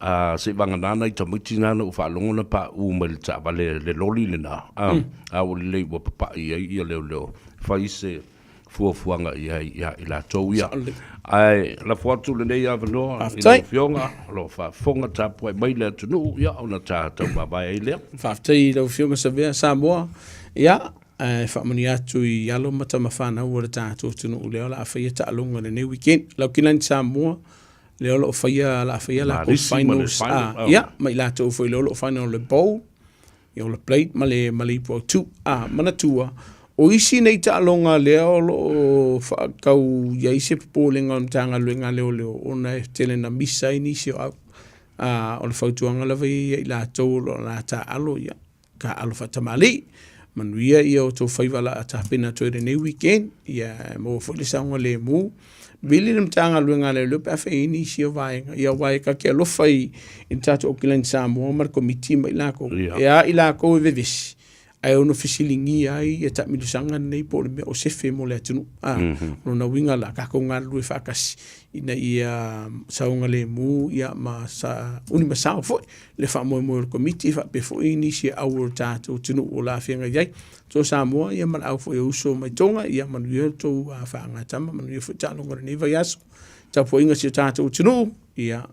A se i vagana nai tamaiti na na ou faalogo na pauu mai le taavale le loli lena, a, a ua lelei ua papai ai ia leoleo fai se fuafuaga i ai ia i latou ia. Ae lafo atu lenei avanoa i lau Afioga o lo o faafofoga tapuai mai le atunuu ia ona ta taumavae ai lea. Faafetai i lau Afioga Savea Samoa. Ia, ae faamanuia atu i alo ma tama fanau o le tatou atunuu lea o le a faia taaloga i lenei weekend. Lau Kilani Samoa, lea o lo o faia la faia la finals a ia ma i latou foi lea o lo o final le bowl ia o le plate ma le ma le ipu autu a manatua o isi nei taaloga lea o lo o faatau i ai se popolega o le Matagaluega a Leoleo ona e tele na misa ai nisi o au a o le fautuaga lava ia ia i latou o lo o la taaalo ia taaalo faatamalii. Manuia ia outou faiva la a tapena atu ai lenei weekend. Ia maua foi le saogalemu. Vili le Matagaluega a Leoleo pe a fai ai nisi o vaega. Ia aua e ta te alofa i le tatou Auckland Samoa ma le komiti ma i latou. E a i latou e vevesi ae ono fesiligia ai ia taamilosaga lenei po o le mea o sefe mo le atunuu. A, o lona uiga la, tatou galulue faatasi ina ia saogalemu ia ma sa uni ma sao foi le faamoemoe o le Komiti faapea foi nisi e au o le tatou atunuu o le a feagai ai. So Samoa ia ma le au foi o uso mai Tonga, ia manuia le tou faagatama, manuia foi taaloga o lenei vaiaso. Tapuaiga si o tatou atunuu, ia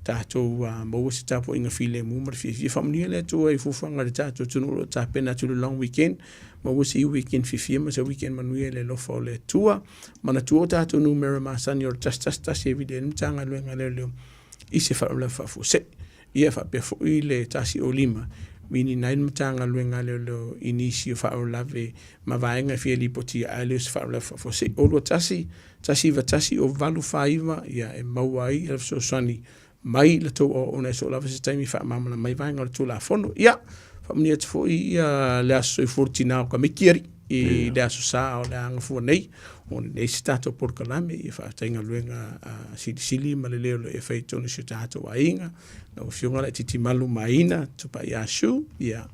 Tatou maua se tapuaiga filemu ma le fiafia. Faamanuia le Atua i fuafuaga a le tatou atunuu o lo o tapena atu i le long weekend. Maua se weekend fiafia ma se weekend manuia i le alofa o le Atua. Manatua o tatou numera masani o le 111 e vili ai le Matagaluega a Leoleo i se faalavelave faafuasei. Ia faapea foi le 105 viliina ai le Matagaluega a Leoleo i nisi o faalavelave ma vaega e fia lipotia ae le o se faalavelave faafuasei. O 21 191 o 849 ia e maua ai le fesoasoani mai la tou auauna e soo lava se taimi faamalamalama mai vaega o le Tulafono. Ia, faamanuia atu foi ia le aso soifua o le tina o Kamiki alii i le aso Sa o le a gafua nei, ona nei se tatou polokalame. Ia faafetai galuega silisili ma le leo o lo o e fai i totonu o si o tatou aiga. Lau Afioga Laitiiti Malu Maina Tupai Asu, ia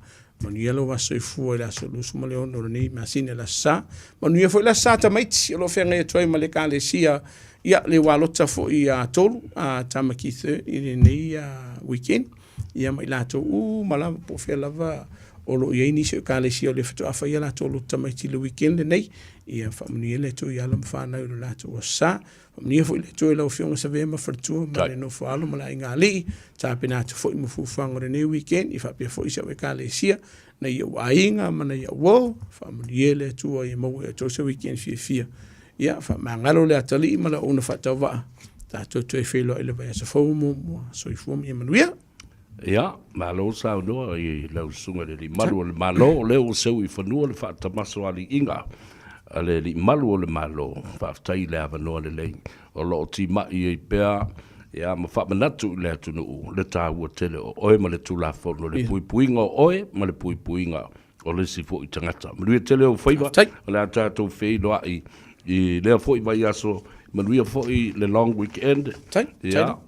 manuia lou aso soifua i le aso 26 o lenei masina i le aso Sa. Manuia foi le aso Sa tamaiti o lo o feagai atu ai ma le Ekalesia, ia le ualota foi a tolu a Tama Keith i lenei weekend, ia ma i latou uma lava po o fea lava o lo o i ai nisi o Ekalesia o lea faatoa fai a latou lotu tamaiti i le weekend lenei. Ia faamanuia le Atua i alo ma fanau i lo latou aso Sa. Faamanuia foi le Atua i lau Afioga Savea ma faletua ma le nofo alo ma le aiga alii, tapena atu foi ma fuafuaga o lenei weekend, ia faapea foi si au Ekalesia, nai ou aiga ma nai au uo. Faamanuia le Atua ia maua e outou se weekend fiafia. Ia faamagalo le atalii ma le auauna faatauvaa, tatou toe feiloai i le vaiaso fou muamua. Soifua ma ia manuia. Ia, malo saunoa i lau susuga i le Alii Malu o le Malo, o lea ua seu i fanua le faatamasoaliiga a le Alii Malu o le Malo. Faafetai i le avanoa lelei o lo o timai ai pea ia ma faamanatu i le atunuu le taua tele o oe ma le Tulafono, le puipuiga o oe ma le puipuiga o le isi foi tagata. Manuia tele ou faiva, o le a tatou feiloai i lea foi vaiaso, manuia foi le long weekend. Ia.